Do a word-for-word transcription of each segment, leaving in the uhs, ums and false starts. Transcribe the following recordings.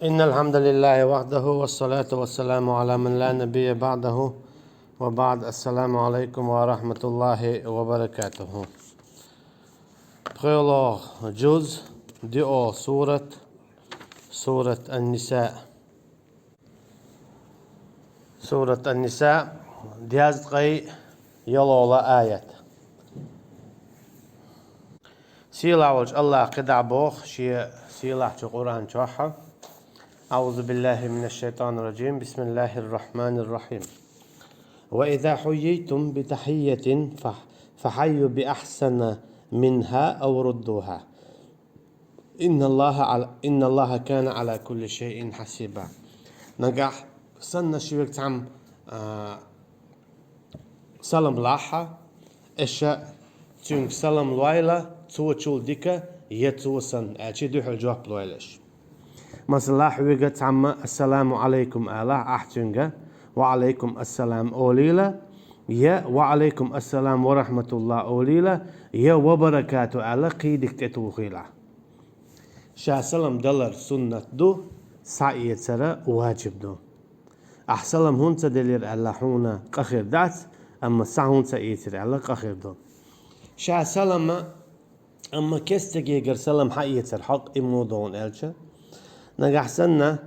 إن الحمد لله وحده، والصلاة والسلام على من لا نبي بعده، وبعد. السلام عليكم ورحمة الله وبركاته. ПхоьалгӀа жуз, диъо сурат, сурат Ан-Ниса. Сурат Ан-Ниса, дезткъеи ялхлагӀа аят. Сийлахь волчу Аллаха кхидӀа боху Шен сийлахьчу Къуръан чохь: أعوذ بالله من الشيطان الرجيم. بسم الله الرحمن الرحيم. وإذا حييتم بتحية ف- فحيوا بأحسن منها أو ردوها. إن الله على إن الله كان على كل شيء حسيبا. Нагахь санна шуьга цхьамма, а, салам лахь, аша цуьнга салам лойла, цо чул дика, я цо санна, аьлча дуьхьал жоп лойла аша. Масала, хьоьга цхьамма «Ассаламу Ӏалайкум» алахь, ахь цуьнга «Ва Ӏалайкум ассалам» олийла, я «Ва Ӏалайкум ассалам ва рахьматуллахӀ» олийла, я «Ва баракату» аьлла, кхин дика тӀетухийла. Ша салам далар суннат ду, схьаэцар важиб ду. Ахь салам хӀунда ца делира аьлла, хьуна къа хир дац, амма схьа хӀунда ца эцира аьлла, къа хир ду. Ша салама, амма кестагегара салам хьаэцар хьакъ, и муха ду хьуна аьлча, нагахь санна,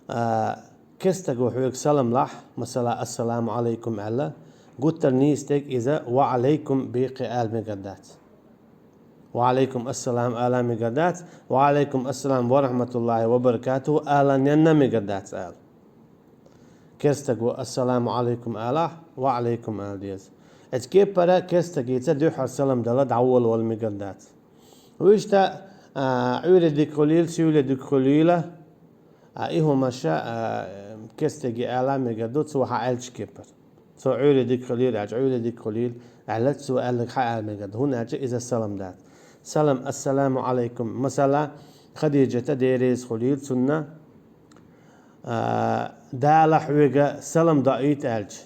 а, кестаго хьоьга салам лахь, масала, «Ассаламу Ӏалайкум» аьлла, гуттар а нийса дерг иза «Ва Ӏалайкум» бекхе ала мегар дац. «Ва Ӏалайкум ассалам» ала мегар дац, «Ва Ӏалайкум ассалам ва рахьматуллахӀи ва баракатухӀу» ала ненна мегар дац ала. Кестаго «Ассаламу Ӏалайкум» алахь, «Ва Ӏалайкум» ала деза. Эцу кепара кестагеца дуьххьара салам дала дӀаволавала мегар дац. Вуьшта, а, Ӏуьйре дика хуьлийла, суьйле дика хуьлийла, а, и хӀумаша, а, кестаге ала мегар ду, цо хьан аьллачу кепара. Цо Ӏуьйре дика хуьлийла аьлча, Ӏуьйре дика хуьлийла аьлла, цо аьлларг хьан ала мегар ду, хӀунда аьлча иза салам дац. Салам, «Ассаламу Ӏалайкум». Масала, Хадижата, Дела реза хуьлийла цунна, а, Дала хьоьга салам доуьйту аьлча,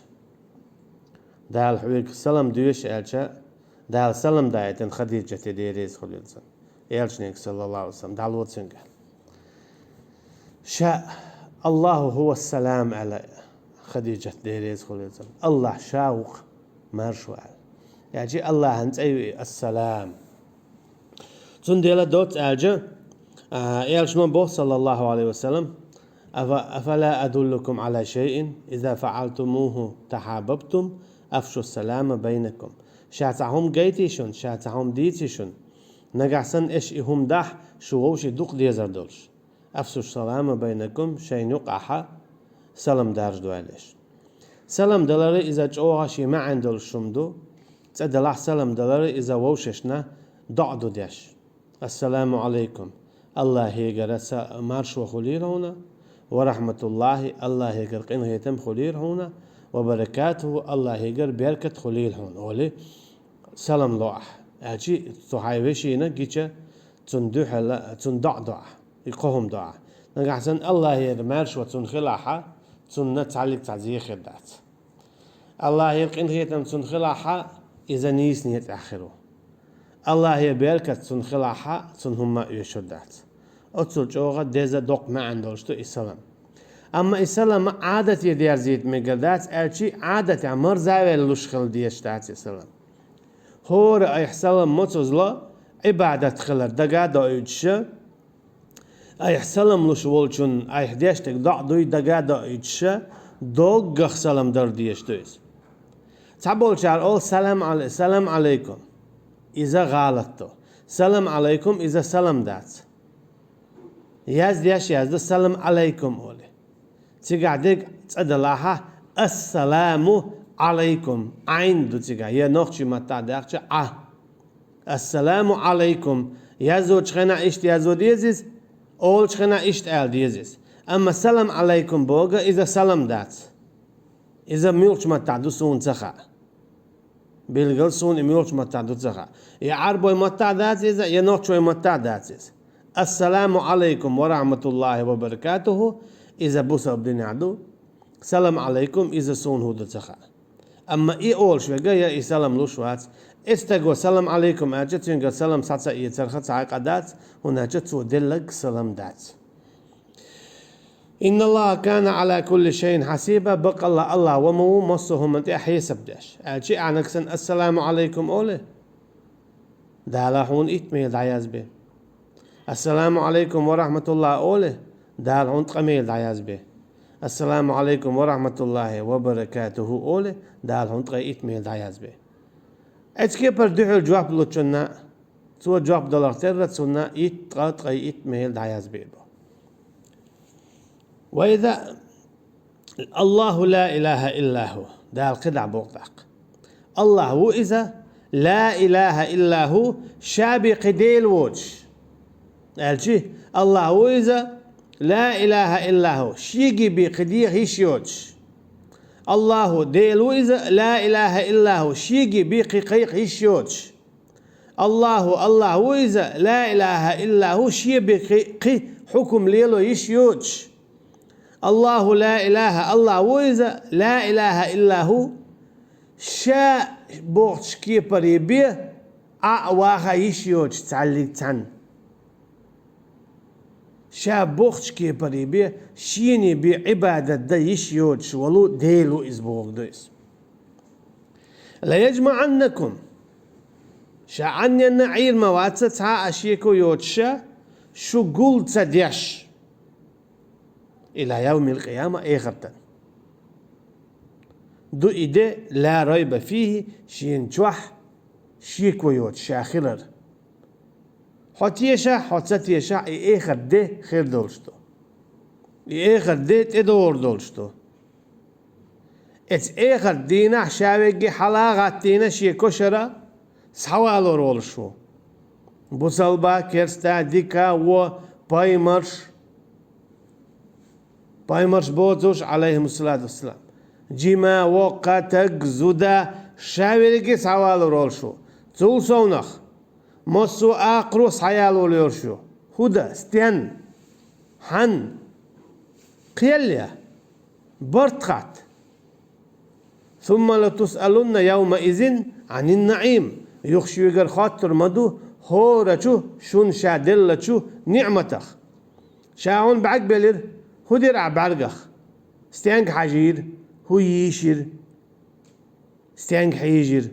Дала хьоьга салам доьшу аьлча, Дала салам даийтина Хадижате, Дела реза хуьлийла цунна. Элчанега, саллаллаху Ӏалайхи ва саллам, дӀало цуьнга. Ша, «Аллаху хӀува салам» аьлла Хадижат, Дела реза хуьлийла цунна. Аллах ша ву-кх маршо аьлла. Аьлча Аллахьан цӀе ю и, Ассалам. Цундела доцца аьлча, а, Элчано боху, саллаллаху Ӏалайхи ва саллам: «Афа-, афала адуллукум Ӏала шайин, иза фаӀалтумуху тахьабабтум, афшу салама байнакум». Ша цхьа хӀума гайтий шуна, ша цхьа хӀума дийций шуна? Нагахь санна аша и хӀума дахь, шу вовшийн дукха дезар долуш. «Афшу салама байнакум», шайна юкъахь салам даржадойла аша. Салам далар иза чӀогӀа шен маьӀна долуш хӀума ду. ЦӀа делахь, салам далар иза вовшашна доӀа ду деш. «Ассаламу Ӏалайкум». Аллахьегара са-, маршо хуьлийла хьуна, «ва рахьматуллахӀи», Аллахьегара къинхетам хуьлийла хьуна, «ва баракатухӀу», Аллахьегара беркат хуьлийла хьуна, олий, салам ло ахь. Аьлча цу хьайн вешина гича, цунна дуьхьал, цунна доӀа до ахь. И кхо хӀума до ахь. Нагахь санна Аллахьера маршо цунна хилахь, цунна цхьаллиг цхьа зе хир дац. Аллахьера къинхетам цунна хилахь, иза нийса некъахь хир ву. Аллахьера беркат цунна хилахь, цунна хӀумма а оьшур дац. Оццул чӀогӀа деза, доккха маьӀна долуш ду и салам. Амма и салам Ӏадате дерзийта мегар дац, аьлча Ӏадатехь марзавелла луш хила дезаш дац и салам. ХӀора айхьа салам мосазза Ӏибадат хилар дага а доуьйтуш, айхьа салам луш волчунна айхьа деш дерг доӀа дуй дага а доуьйтуш, доггах салам дар дезаш ду иза. Цхьаболчара олу: «Салам Ӏалай-, салам Ӏалайкум». Иза гӀалат ду. «Салам Ӏалайкум» иза салам дац. Яздеш язду «Салам Ӏалайкум» олий. Цигахь дерг цӀа далахь, «Ассаламу Ӏалайкум». Ӏайн ду цигахь, я нохчийн маттахь даьккхича, Ӏа. «Ассаламу Ӏалайкум». Яздечу хенахь иштта язо деза иза, олучу хенахь иштта ала деза иза. Амма «Салам Ӏалайкум» бохург иза салам дац. Иза муьлхачу маттахь ду суна ца хаьа. Билггал суна и муьлхачу маттахь ду ца хаьа. Я Ӏарбойн маттахь дац иза, я нохчойн маттахь дац иза. «Ассаламу Ӏалайкум ва рахьматуллахӀи ва баракатухӀу», иза бусалба динехь ду. «Салам Ӏалайкум», иза суна хӀун ду ца хаьа. Амма и олуш верг я и салам луш вац. И стаго «Салам Ӏалайкум» аьлча, цуьнгара салам схьа ца эцарх цхьа а къа дац, хӀунда аьлча цо делларг салам дац. إن الله كان على كل شيء حسيبا, бакъалла Аллах ва ма ву массо а хӀуманна тӀехь хьесап деш. Аьлча, Ӏанаксан «Ассаламу Ӏалайкум» оле, Дала хьуна итт мел дӀаязбе. «Ассаламу Ӏалайкум ва рахьматуллахӀ» оле, Дала хьуна ткъа мел дӀаязбе. «Ассаламу Ӏалайкум ва рахьматуллахӀи ва баракатухӀу» оле, Дала хьуна ткъе итт мел дӀаязбе. Эцкепара дуьхьал жоп лучунна, цо жоп даларх терра цунна итт, ткъа, ткъе итт мел дӀаязбе бо. وإذا الله لا إله إلا هو, Дала кхидӀа боху тӀаккха. Аллах ву иза, لا إله إلا هو, ша бен кхин Дела воцуш. Аьлча, Аллах ву иза, لا إله إلا هو, шега бен кхин деха йиш йоцуш. Аллаху Дела ву иза, لا إله إلا هو, шега бен кхин кхайкха йиш йоцуш. Аллаху, Аллах ву иза, لا إله إلا هو, шен бен кхин, кхин хьукум лело йиш йоцуш. Аллаху لا إله, Аллах ву иза, لا إله إلا هو, ша бохучу кепаре бен Ӏа а ваха йиш йоцуш цхьаьллиг цхьаьна. Ша бохучу кепаре бен, шена бен Ӏибадат дан йиш йоцуш волу Дела ву иза бохург ду иза. ليجمعنكم, ша Ӏанненна Ӏийр ма вац цхьа а шеко йоцуша, шу гул ца деш, إلى يوم القيامة, эхартан. Ду и де, لا ريب فيه, шена чохь шеко йоцуш ша хилар. Хьо тешахь, хьо ца тешахь, и эхарт де хир долуш ду. И эхарт де тӀедогӀур долуш ду. Эцу эхарт дийнахь ша вегги хьала а гӀаттийна шен кошара схьавалор волуш ву. Бусалба, керста, дика, во, паймарш, Пайхамарш боцуш, Ӏалайхимуссалату вассалам, жима, воккха, таг, зуда, ша верриге схьавалур волуш ву. Цул совнах, массо а акхаро схьаялор йолуш ю. ХӀунда, стенна, хьанна, кхел я, барт хатта. ثم لتسألن يومئذ عن النعيم. Юха шуьгара хоттур ма ду хӀорачу шуна ша деллачу ниӀматах. Ша хьуна бӀаьрг белира, хӀун дира ахь бӀаьргах? Стенга хьажийра, хӀун йийшира? Стенга хьийжира?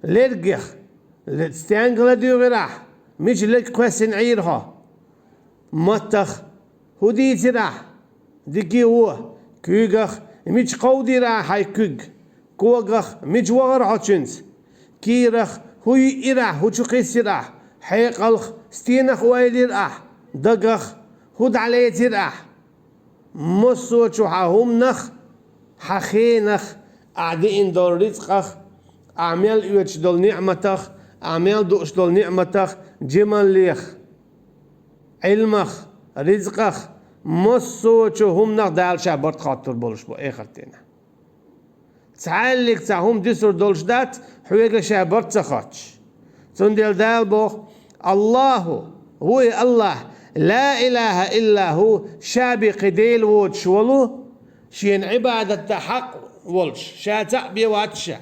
Лергех, ле-, стенга ладуьйгӀира ахь? Мича лерг кхоьссина Ӏийра хьо? Маттах, хӀун дийцира ахь? Дика а, во, куьйгах, мича кховдийра ахь хьайн куьг? Когах, мича вахара хьо цуьнца? Кийрах, хӀун йиъира ахь, хӀун чу кхиссира ахь? Хьекъалх, стенах ойла йира ахь? Дагах, хӀун дӀалецира ахь? Массо а чу хьан хӀуманах, хьан хенах, ахь диъна долу рицкъах, ахь мел оьцуш долу ниӀматах, ахь мел дууш долу ниӀматах, жималлех, Ӏилмах, рицкъах, массо а чу хӀуманах Дала ша барт хоттур болуш бу эхарт дийнахь. Цхьаьллиг цхьа хӀума дисур долуш дац, хьоьга ша барт ца хоттуш. Цундела Дала боху: «Аллаху, ву и Аллах, ла илаха илла ху, ша бен кхин Дела воцуш волу, шена Ӏибадат дан хьакъ волуш, ша цхьаъ бен вац ша.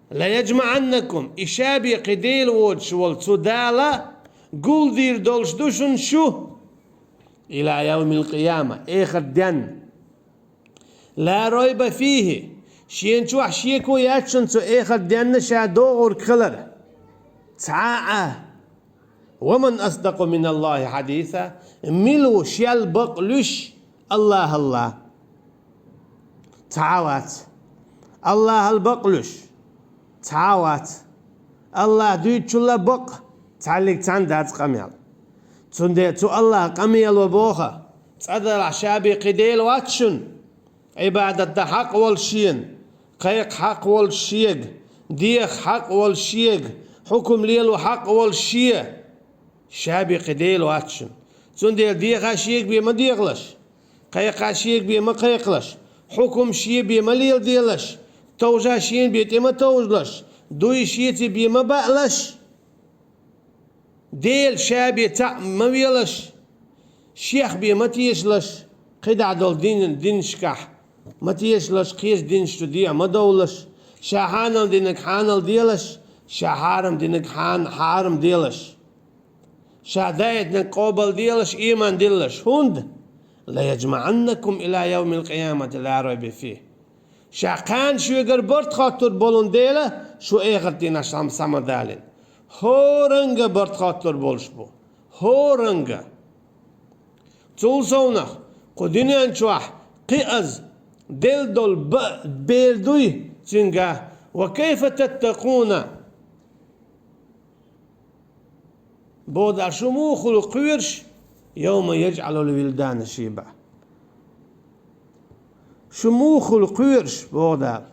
Ла яджмааннакум, и ша бен кхин Дела воцуш волу цу Дала гулдийр долуш ду шуна шу, ила явмил къияма, эхарт денна». Ла райба фийхи, шена чохь шеко яц шуна цу эхарт денна ша догӀург хилар. Цхьа а. Ва ман асдакъу миналлахи хьадиса, мила ву шел бакълуьш Аллахалла? Цхьа а вац. Аллахал бакълуьш? Цхьа а вац. Аллах дуьйцучулла бакъ, цхьаьллиг цхьаьна дац къамел. Цундела цу Аллах къамело боху: цкъа делахь ша бен кхин Дела вац шуна, Ӏибадат дан хьакъ волуш шена, кхайкха хьакъ волуш шега, деха хьакъ волуш шега, хьукум лело хьакъ волуш шен. Ша бен кхин Дела вац шуна. Цундела деха шега бен ма дехалаш, кхайкха шега бен ма кхайкхалаш, хьукум шен бен ма леладелаш, товжа шена бен тӀе ма товжалаш, дуй шеца бен ма баалаш. Дела ша бен цхьаъ ма велаш, шех бен ма тешалаш, кхидӀа долу дин, динашкахь ма тешалаш, кхечу динаш чу дехьа ма довлалаш, ша хьанал динарг хьанал делаш, ша хьарам динарг хьан-, хьарам делаш. Ша даийтинарг къобал делаш, ийман диллаш. ХӀунда? ليجمعنكم إلى يوم القيامة لا ريب فيه. Ша кхана шуьгара барт хоттур болун дела, шу эхарт дийнахь сам-, сама далийна. ХӀоранга барт хоттур болуш бу. ХӀоранга. Цул совнах, кху дуьнен чохь кхин аз делла долу ба-, бер дуй цуьнга: وكيف تتقون. Боху Дала, шу муха хуьлу кхоьруш, يوم يجعل الولدان شيبا. Шу муха хуьлу кхоьруш, боху Дала.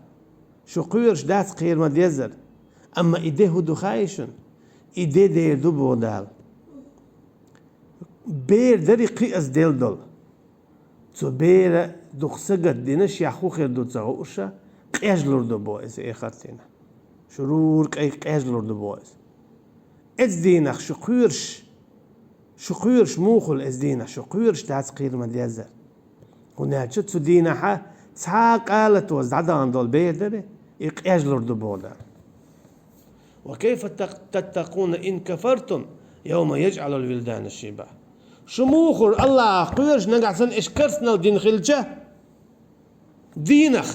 Шу кхоьруш дац кхерама дезар. Амма и де хӀун ду хаьий шуна? И де дер ду, боху Дала. Бер дари кхин аз делла долу. Цу бера дукха сагатдина, шех хӀун хир ду ца хууша, къежлур ду бо иза эхартина. Шу рур кӀай къежлур ду бо иза. Эцу дийнах шу кхоьруш, шу кхоьруш муха хуьлу эцу дийнах, шу кхоьруш дац кхерама дезар. ХӀунда аьлча цу дийнахьа цхьа а къалатоза дӀадахана долу бер дари, и къежлур ду боху Дала. وكيف تق-، تتقون إن كفرتم يوم يجعل الولدان شيبا. Шу муха хуьлу Аллахах кхоьруш, нагахь санна аша керстанал дина хилча, дийнах,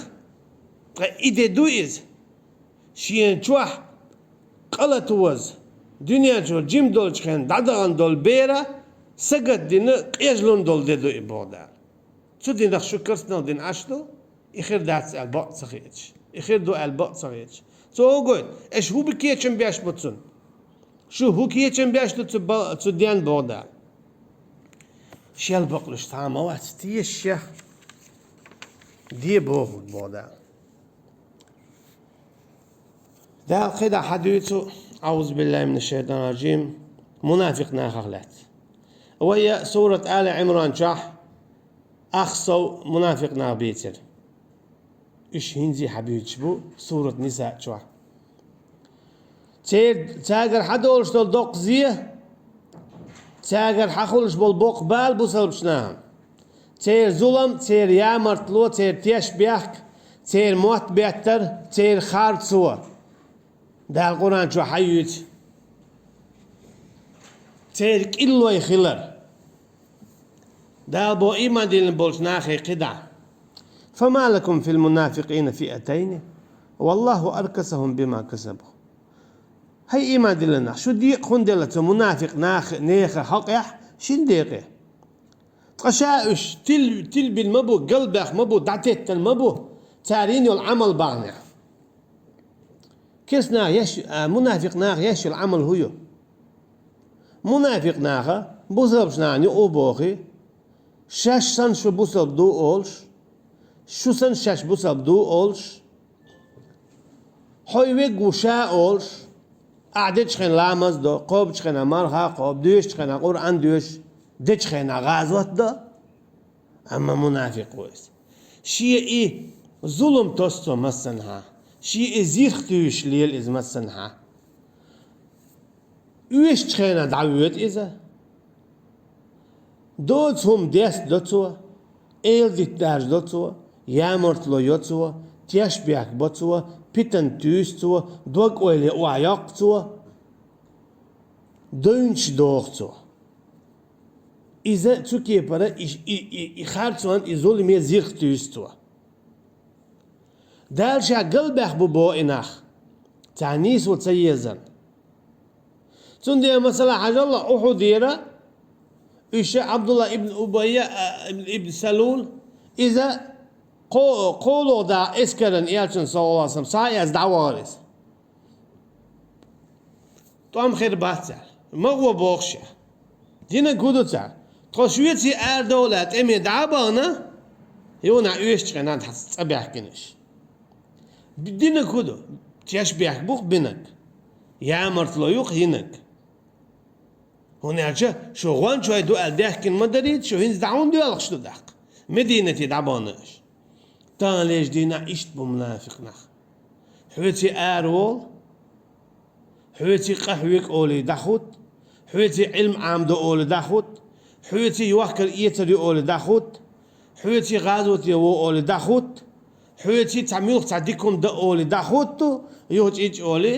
ткъа и де ду иза, шена чохь къалатоза, дуьнен чуьра жима долчу хенахь дӀадахана долу бера сагатдина, къежлун долу де ду и, боху Дала. Цу дийнах шу керстанал дина Ӏаш ду, и хир дац аьлла бакъ ца хеташ, и хир ду аьлла бакъ ца хеташ. Цо хӀун гойту? Аша хӀун бу кечам беш бу цунна? Шу хӀун кечам беш ду цу ба-, цу ден, боху Дала? Шел бакълуьйш цхьа а ма вац, теша шех де бохург, боху Дала. Дала кхидӀа хьадуьйцу, أعوذ بالله من الشيطان الرجيم, мунафикъ нахах лаьцна. Вай я сурат Али Ӏимран чохь ах сов мунафикъ нах бийцира. Уьш хӀинца а хьабуьйцуш бу сурат Ниса чохь. Цер-, цаьргара хьадолуш долу доккха зе, цаьргара хьахулуш болу боккха бала бусалбачу нахана. Церан зулам, церан ямартло, церан тешнабехк, церан мотт беттар, церан харцо. Дала Къуръан чохь хьаюьйцу. Церан кӀиллой хилар. Дала боху ийман диллина болчу нахе кхидӀа: فما لكم في المنافقين فئتين والله أركسهم بما كسبوا. ХӀай ийман диллина нах, шу декъа хӀунда делла цу мунафикъ нах-, нехан хьокъехь шина декъе? Ткъа ша уьш тил-, тилбина ма бу, галбаьхна ма бу, дӀатеттина ма бу, цара йина йолу Ӏамал бахьанехь. Керста наха еш, а, мунафикъ наха еш йолу Ӏамал хӀун ю? Мунафикъ наха бусалбачу нахана юкъа бохий, шаьш санна шу бусалба ду олуш, шу санна шаьш бусалба ду олуш, хьо и вегга ву ша олуш, ахь дечу хенахь ламаз до, кхобучу хенахь марха кхобу, доьшучу хенахь Къуръан доьшу, дечу хенахь гӀазот до. Амма мунафикъ ву иза. Шен и зулам тосу цо массанхьа, шен и зирх туьйсуш лела иза массанхьа. Оьшучу хенахь дӀавоьду иза. Доцу хӀума дес до цо, эладитта даржадо цо, ямартло йо цо, тешнабехк бо цо, питана туьйсу цо, дог-ойла охьайоккху цо, девнаш доху цо. Иза цу кепара и, и, и, и харцонна, и зуламе зирх туьйсу цо. Дала ша галбаьхна бу боху и нах, царна нийсо ца езарна. Цундела, масала, хьажал, Ухьудера, уьш Ӏабдулла ибн Убайя, а, ибн, ибн Салул, иза кхо-, кхоалгӀа дакъа эскаран элчанна, саллаллаху алейхи ва саллям, схьа а эцна дӀавахара иза. ТӀом хир бац цара. Ма гӀо боху ша. Динарг хӀун ду цара? Тхо шуьца арадовла аьлла тӀаме дӀа а бахана, юха оьшучу хенахь цӀа баьхкина уьш. Динарг хӀун ду? Тешнабехк бу-кх бинарг. Ямартло ю-кх йинарг. ХӀунда аьлча шу гӀончой ду аьлла даьхкина ма дарийта, шу хӀинца дӀа хӀунда доьлхуш ду тӀаккха? Мединате дӀабахана аша. Таханлерчу дийнахь иштта бу мунафикъ нах. Хьоьций араволу, хьоьций къахьоьгу олий дӀахӀутту, хьоьций Ӏилма Ӏамадо олий дӀахӀутту, хьоьций йохкар-эцар ю олий дӀахӀутту, хьоьций гӀазоте во олий дӀахӀутту, хьоьций цхьа муьлхха цхьа дика хӀума дан олий дӀахӀутту, юха чӀичӀ олий,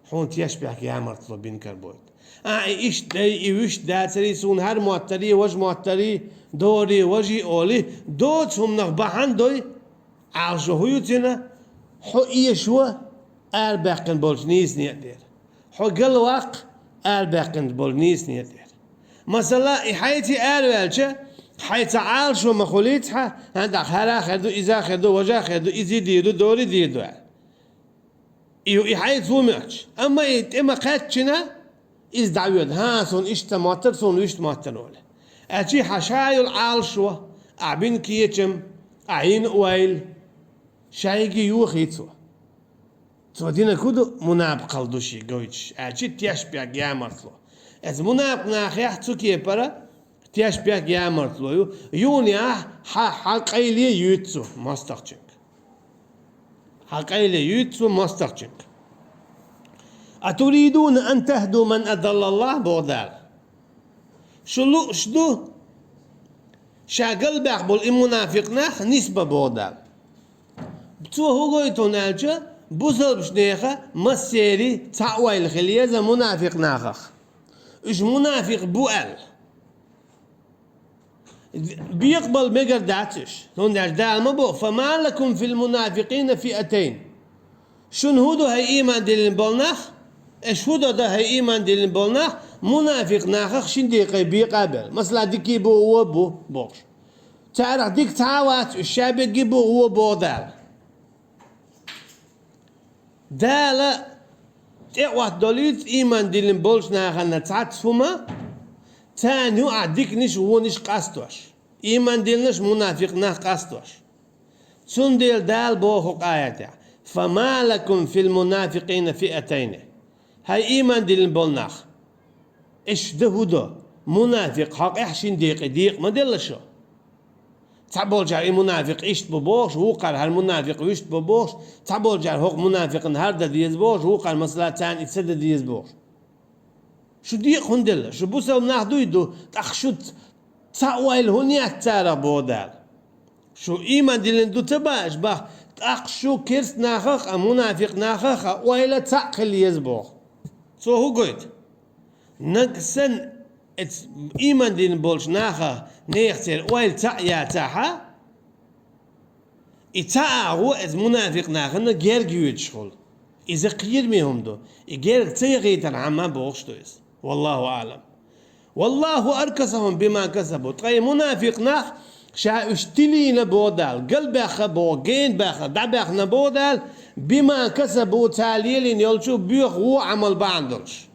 хьуна тешнабехк, ямартло бина карабойту. А, и иштта дай, и вуьшта дацаре, суна хӀара моттаре, важа моттаре, дораре, важаре олий, доцу хӀуманах бахьана дой, Ӏалашо хӀун ю цуьнан? Хьо эшаво арабаьккхина болчу нийсане а тӀера. Хьо галваккха арабаьккхина болчу нийсане а тӀера. Масала, и хьайца араваьлча, хьайн цхьа Ӏалашо ма хуьлийца хьан, хӀан тӀаккха хӀара а хир ду, иза а хир ду, важа а хир ду, иза дийр ду, дораре дийр ду аьлла. И, и хьайца ву моьттуш. Амма и тӀе ма кхаьччина, иза дӀавоьду. ХӀан, суна иштта моттара, суна вуьшта моттара олий. Аьлча хьан ша йолу Ӏалашо, ахь бина кечам, ахь йина ойла, шайга йохий цо. Цо динарг хӀун ду? Мунапакъалла ду шен гойтуш. Аьлча тешнабехк, ямартло. Иза мунапакъ нахехь цу кепара тешнабехк, ямартло ю. Юха а хьан, хьан къайле юьйцу мостагӀчуьнга. Хьан къайле юьйцу мостагӀчуьнга. «Атуридуна ан тахду ман адаллаллахӀ», боху Дала. Шу лууш ду, ша галбаьхна болу и мунафикъ нах нисбан, боху Дала. Цо хӀун гойту аьлча, бусалбачу нехан массеран цхьа ойла хила еза мунафикъ нахах. Уьш мунафикъ бу аьлла. Бекъабала мегар дац уьш. ХӀунда аьлча Дала ма боху: «Фама лакум фил мунафикъина фиатайн». Шуна хӀун ду, хӀай ийман диллина болу нах? Аша хӀун до дан, хӀай ийман диллина болу нах, мунафикъ нахах шина декъе бекъа а бер? Масала, дикий бу, вон бу бохуш. Царах дика цхьа а вац уьш, ша берриге бу, вон боху Дала. Дала тӀе а оттадолуьйту ийман диллина болчу нахана цхьацца хӀума, царна юкъахь диканаш а, вонаш а къастош. Ийман диллинарш, мунафикъ нах къастош. Цундела Дала боху хӀокху аятехь: «Фама лакум фил мунафикъина фиатайни». ХӀай ийман диллина болу нах! Аша дан хӀун до? Мунафикъ хьокъехь шина декъе декъа ма делла шу. Цхьаболчара и мунафикъ иштта бу бохуш, вукхара хӀара мунафикъ вуьшта бу бохуш, цхьаболчара хӀокху мунафикъана хӀара дан деза бохуш, вукхара, масала, царна и ца дан деза бохуш. Шу декъа хӀунда делла? Шу бусалба нах дуй ду, тӀаккха шу цхьа ойла хӀунда яц царах, боху Дала? Шу ийман диллина ду ца баьш баха, тӀаккха шу керста нахах а, мунафикъ нахах а ойла цхьаъ хила еза боху. Цо хӀун гойту? Нагахь санна эц-, ийман дина болчу наха, нехан церан ойла цхьаъ яцахьа, и цхьа агӀо эца мунафикъ нахана герга йоьдуш хуьлу. Иза кхераме хӀума ду. И герга ца яхийтархьама бохуш ду иза. Валлаху аълам. «Валлаху аркасахум бима касабу». Ткъа и мунафикъ нах ша уьш тилийна, боху Дала, галбаьхна боху, гена баьхна, дӀабаьхна, боху Дала, «бима касабу», цара лелийна йолчу боьха вон Ӏамал бахьана долуш.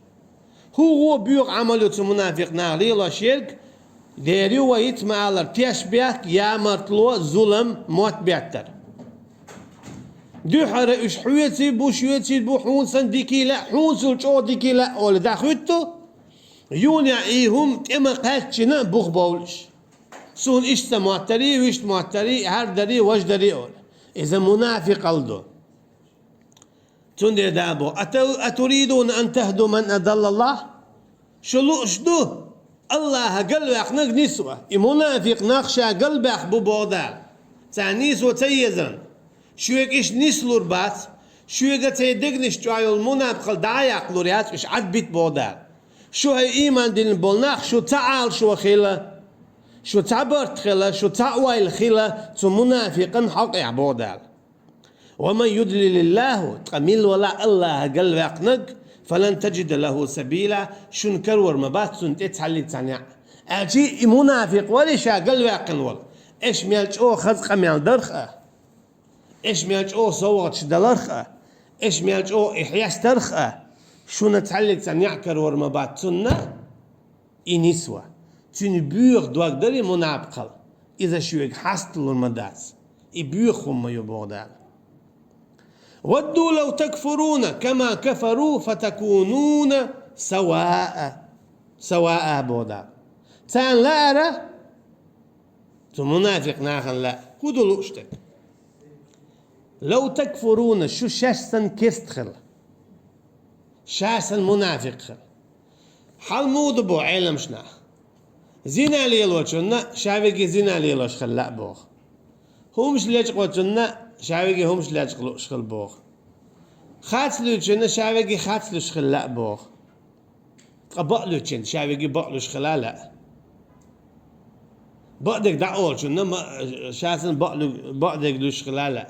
ХӀун вон боьха Ӏамал ю цу мунафикъ наха лелош ерг? Дера ю вай хӀинца ма-аллара, тешнабехк, ямартло, зулам, мотт беттар. Дуьххьара уьш хьоьций бу, шоьций бу, хьуна санна дикий лаьа, хьуна санна чӀогӀа дикий лаьа олий дӀахӀуьтту, юха а и хӀума тӀе ма кхаьччина бух бовлуш. Суна иштта моттарий, вуьшта моттарий, хӀара дарий, важа дарий олий. Иза мунафикъалла ду. Цундела Дала боху: «Ата-, атуридуна ан тахду ман адаллаллахӀ?» Шу лууш ду, Аллаха галваьккхинарг нисва? И мунафикъ нах ша галбаьхна бу, боху Дала, царна нийсо ца езарна. Шуьга иштта нислур бац, шуьга церан дегнаш чохь йолу мунапкъал дӀа а яккхалур яц, уьш Ӏад бита, боху Дала. Шу, хӀай ийман диллина болу нах, шу цхьа Ӏалашо хила, шу цхьа барт хила, шу цхьа ойла хила цу мунафикъан хьокъехь, боху Дала. «Ва ман юдлилиллаху», ткъа милла вала Аллаха галваьккхинарг, «фалан таджида лаху сабила», шуна карор ма бац цунна тӀе цхьаллиг цхьа неӀ. Аьлча и мунафикъ вара ша галваьккхина волу. Эш мел чӀогӀа хаза къамел дарх а, эш мел чӀогӀа совгӀаташ даларх а, эш мел чӀогӀа и хьестарх а, шуна цхьаллиг цхьа неӀ карор ма бац цунна. И нисва. Цуьнан боьха дог дарий мунапкъал, иза шуьга хьасталур ма дац. И боьха хӀума ма ю, боху Дала. «Вадду лав такфуруна кама кафару фатакунуна саваа». Саваа, боху Дала. Царна лаьара, цу мунафикъ нахана лаьа. ХӀун ду лууш дерг? «Лав такфуруна», шу шаьш санна керста хила. Ша санна мунафикъ хила. Хьал муха ду боху Ӏеламчу наха? Зина лелочунна ша верриге зина лелош хила лаьа боху. ХӀумаш лечкъочунна ша верриге хӀумаш лечкъа лууш хила боху. Хацлуьйчунна ша верриге хацлуьйш хила лаьа боху. Ткъа бакълуьйчунна ша верриге бакълуьйш хила лаьа. Бакъдерг дӀаолучунна ма, ша санна бакълуь-, бакъдерг луьйш хила лаьа.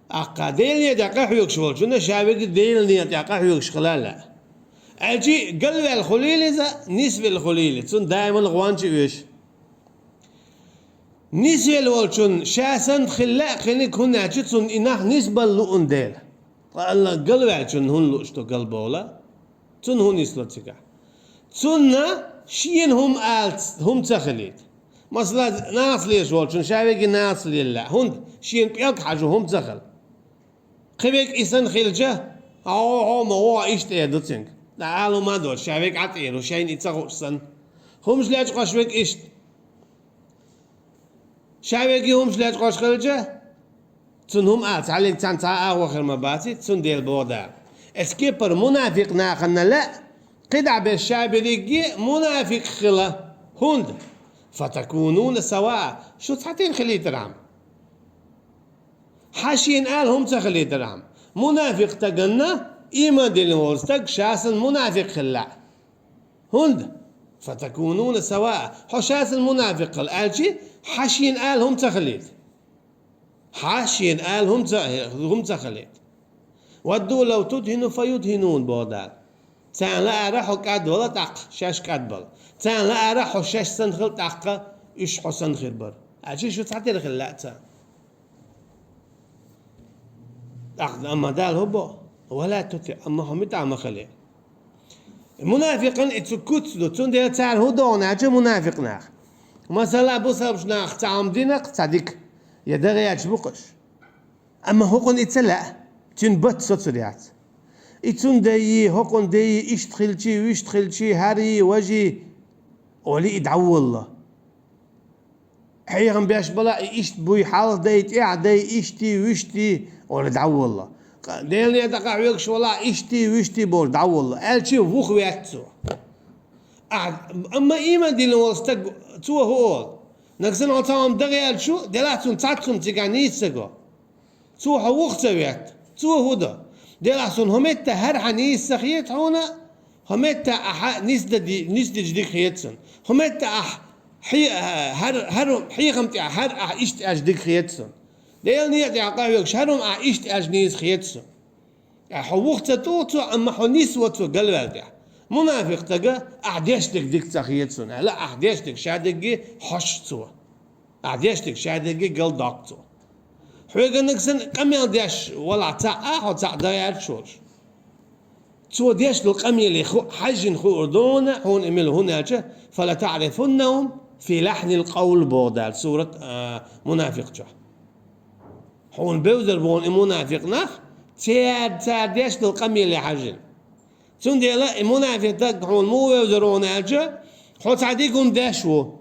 ТӀаккха Делан некъа тӀехь къахьоьгуш волчунна ша верриге Делан некъа тӀехь къахьоьгуш хила лаьа. Аьлча галваьлла хуьлийла иза, нисвелла хуьлийла, цунна даиман гӀонча оьшу. Нисвелла волчунна ша санна хила лаьа кхиниг, хӀунда аьлча цунна и нах нисбала луъун дела. Ткъа Аллах галваьллачунна хӀунда лууш ду галбовла? Цунна хӀун нисло цигахь? Цунна шена хӀума ала, хӀума ца хилийта. Масала, нахаца лелаш волчунна ша верриге нахаца лела лаьа. ХӀунда? Шена пӀелг хьажо хӀума ца хила. Кхин верг и санна хилча, хьо, хьо, ма гӀо, иштта эр ду цуьнга. ТӀаккха ала хӀума а доцуш, ша верг Ӏа тӀера ву, шайна и ца хууш санна. ХӀумаш лечкъош верг иштта. Ша верриге хӀумаш лечкъош хилча, цунна хӀума ала, цхьаллиг цхьаьна цхьа а агӀо хир ма баций, цундела боху Дала. Эцу кепара мунафикъ нахана лаьа, кхидӀа берш ша берриге мунафикъ хила. ХӀунда? «Фатакунуна саваа», шу цхьатера хилийтархьама. Хьан шена ала хӀума ца хилийтархьама. Мунафикъ стаганна, ийман диллина волу стаг ша санна мунафикъ хила лаьа. ХӀунда? «Фатакунуна саваа». Хьо ша санна мунафикъ хила аьлча, хьан шена ала хӀума ца хилийта. Хьан шена ала хӀума ца, хӀума ца хилийта. «Вадду лав тудхину фаюдхинун», боху Дала. Царна лаьара хьо кӀадвала тӀаккха, шаьш кӀадбала. Царна лаьара хьо шаьш санна хила тӀаккха, уьш хьо санна хир бара. Аьлча шу цхьатера хила лаьа царна. ТӀаккха амма Дала хӀун боху? «Ва ла тутиъ», амма хьо муьтӀахь ма хилийта. Мунафикъан и цу куц ду, цундела цара хӀун доху аьлча мунафикъ нах. Масала, бусалбаш нах цхьа хӀума дина-кх цхьа дика, я дагӀа яьлча бу-кх уьш. Амма хӀокхунна и ца лаьа, цуьнан бат соцур яц. И цуьнан дай, хӀокхунна дай, иштта хилчий, вуьшта хилчий, хӀарий, важий, олий и дӀаволало. Хьехам беш бала и иштта буй, хьалха дай, тӀаьхьа дай, иштий, вуьштий, олий дӀаволало. Къа-, Делан некъа тӀе къахьоьгуш валахь, иштий, вуьштий бохуш дӀаволало. Аьлча вухаваьтта цо. Ахь, амма ийман диллина волу стаг, цо хӀун олу? Нагахь санна хьо цхьа хӀума дагӀа яьлча, делахь цунна цхьацца хӀума цигахь нийса ца го. Цо хьо вуха ца ваьтта. Цо хӀун до? Делахь суна хӀун метта хӀара хьан нийса ца хета хьуна, хӀун метта ахьа нисдади-, нисдича дика хета суна. ХӀун метта ахь хье-, хӀара, хӀара хьехам тӀехь хӀара ахь иштта аьлча дика хета суна. Делан некъа тӀехь къахьоьгуш хӀара хӀума ахь иштта аьлча нийса хета суна. Ахь хьо вуха ца туху цо, амма хьо нисво цо галваьлла тӀехь. Мунафикъ стага ахь деш дерг дика ца хета суна аьлла, ахь деш дерг ша дерриге хьош цо. Ахь деш дерг ша дерриге галдоккху цо. Хьоьга нагахь санна къамел деш валахь цхьаъ, хьо цхьаъ дагӀа яьлча волуш. Цо деш долу къамеле ху-, хьаьжжина хуур ду хьуна, хьуна и мила хӀунда аьлча, «Фала таӀрифуннахум фи лахьнил къавл», боху Дала сурат, а, Мунафикъ чохь. Хьуна бевзар бу хьуна и мунафикъ нах, церан, цара деш долу къамеле хьаьжжина. Цундела и мунафикъ стаг хьуна муха вевзар ву хьуна аьлча, хьо цхьа дика хӀума деш ву.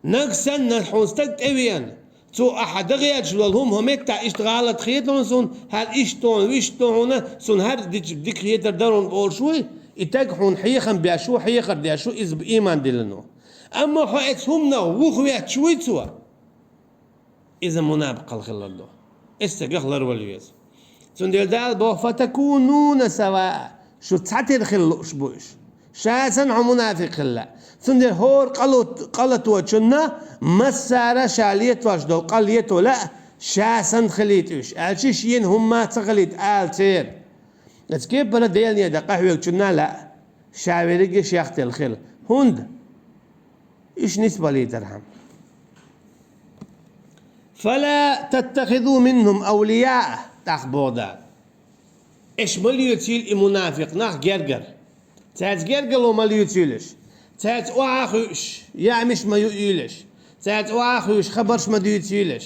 Нагахь санна хьуна стаг тӀевеана, цо ахьа дагӀа яьлча лолу хӀума хӀун метта иштта гӀалат хета хьуна суна, хӀара иштта ду хьуна, вуьшта ду хьуна, суна хӀара дича дика хетар дара хьуна олуш вуй, и стаг хьуна хьехам беш ву, хьехар деш ву, иза ийман диллина ву. Амма хьо эцу хӀуманах вухаветташ вуй цо, иза мунапикъал хилар ду. Эцу стагах ларвала веза. Цундела Дала боху: «Фатакунуна саваа», шу цхьатера хила лууш бу уьш. Ша санна хьо мунафикъ хила лаьа. Цундела хӀора къало-, къа латочунна массара ша летош долу къа лето лаьа, ша санна хилийта уьш. Аьлча шена хӀумма ца хилийта ала церан. Эцу кепара Делан некъа тӀе къахьоьгучунна а лаьа, ша верриге шех тела хила. ХӀунда? Уьш нисбалийтархьама. «Фала таттахизу минхум авлияа», тӀаккха боху Дала. Аша ма лоьцийла и мунафикъ нах гергара. Цаьрца гергарло ма лоьцуьйлаш. Цаьрца охьа а хуьуш, яамаш ма юуьйлаш. Цаьрца охьа а хуьуш, хабарш ма дуьйцуьйлаш.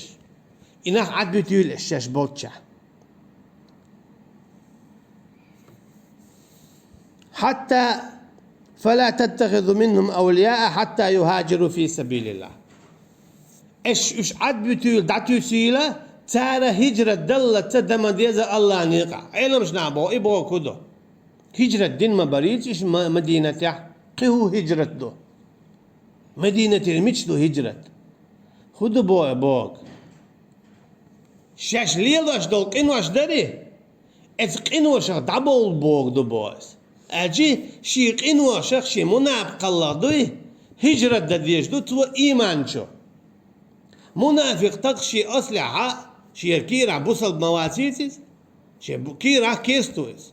И нах Ӏадбуьтуьйла аша шаьш болччахь. «Хьатта, фала таттахизу минхум авлияа хьатта юхаджиру фи сабилиллахь». Аша уьш Ӏадбуьтуьйла, дӀатуьйсийла, цара хӀиджрат даллалц дан ма деза Аллахьан некъахь. Ӏеламнаха боху, и бохург хӀун ду? ХӀиджрат дина ма барийца уьш Ма-, Мадинатехь. Кхин хӀун хӀиджрат ду? Мадинатера мича ду хӀиджрат? ХӀун ду боху, бохург? Шаьш лелош долу къинош дарий? Эцу къиношах дӀабовла бохург ду боху иза. Аьлча, ший къиношах, ший мунапикъаллах дуй, хӀижрат дан дезаш ду цо ийман чу. Мунафикъ стаг ший аслехьа, ший кийрахь бусалба ма вац иза, ший бу-, кийрахь керста ву иза.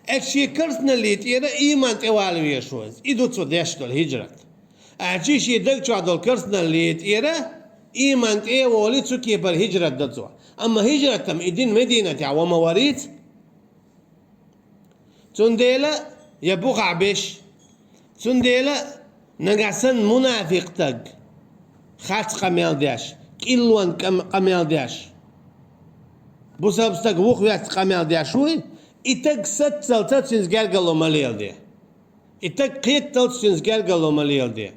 Аьлча ший керстаналлин тӀера ийман тӀе вала везаш ву иза. И ду цо деш долу хӀижрат. Аьлча ший даг чохь долу керстаналлин тӀера ийман тӀе а волий, цу кепара хӀижрат до цо. Амма хӀижрат-м и дина Мединатехь ван ма варица. Цундела я бухахь беш, цундела нагахь санна мунафикъ стаг, харц къамел деш, кӀиллонан къам-, къамел деш, бусалба стаг вухавоьцу къамел деш вуй, и стаг саццалц цуьнца гергарло ма леладе. И стаг кхетталц цуьнца гергарло ма леладе.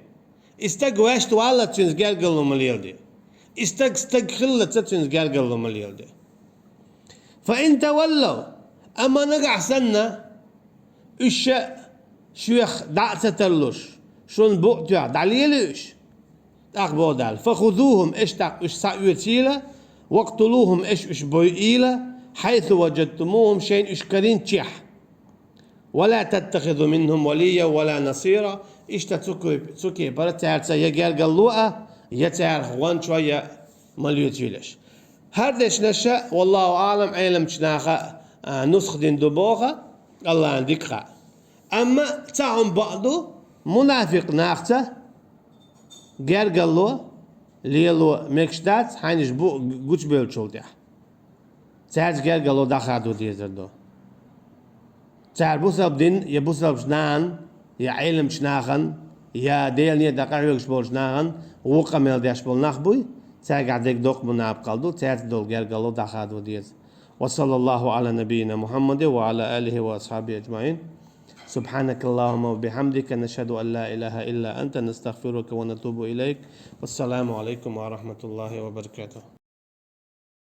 И стаг ваьшта валлалц цуьнца гергарло ма леладе. И стаг стаг хиллалц цуьнца гергарло ма леладе. Фа ин таваллав, амма нагахь санна, уьш ша шоьх дӀа а ца тарлуш, шуна букъ тоьхна дӀалелий уьш? ТӀаккха боху Дала: фа хузухум, аша тӀаккха уьш схьаоьцийла, вакътулухум, аша уьш бойийла, хьайсу важадтумухум, шайна уьш карийначехь. Ва ла таттахизу минхум валийя ва ла насира. Иштта цу куьп-, цу кепара цаьрца я гергарло а, я царах гӀончо а ма лоьцийла аша. ХӀара дешнаш а, валлаху аӀлам, Ӏеламчу наха, а, нусха дина ду боху, АллахӀан дика хаьа. Амма цхьа хӀума бакъ ду, мунафикъ нахаца гергарло лело мегаш дац, хьайнаш бу гучубевллачул тӀаьхьа. Цаьрца гергарло дӀахадо дезар ду. Цара бусалба дин я бусалбачу нахана, я Ӏеламчу нахана, я Делан некъа тӀе къахьоьгуш болчу нахана вукху къамел деш болу нах буй, цаьргахь дерг доккха мунапикъалла ду, цаьрца долу гергарло дӀахадо деза. Ва саллаллаху Ӏала набийина Мухьаммадин ва Ӏала алихи ва асхьабихи аджмаӀин. Субхьанакаллахумма ва бихьамдика, нашхаду ан ла илаха илла анта, настагфирука ва натубу илайк. Вассаламу Ӏалайкум ва рахматуллахи ва баракатух.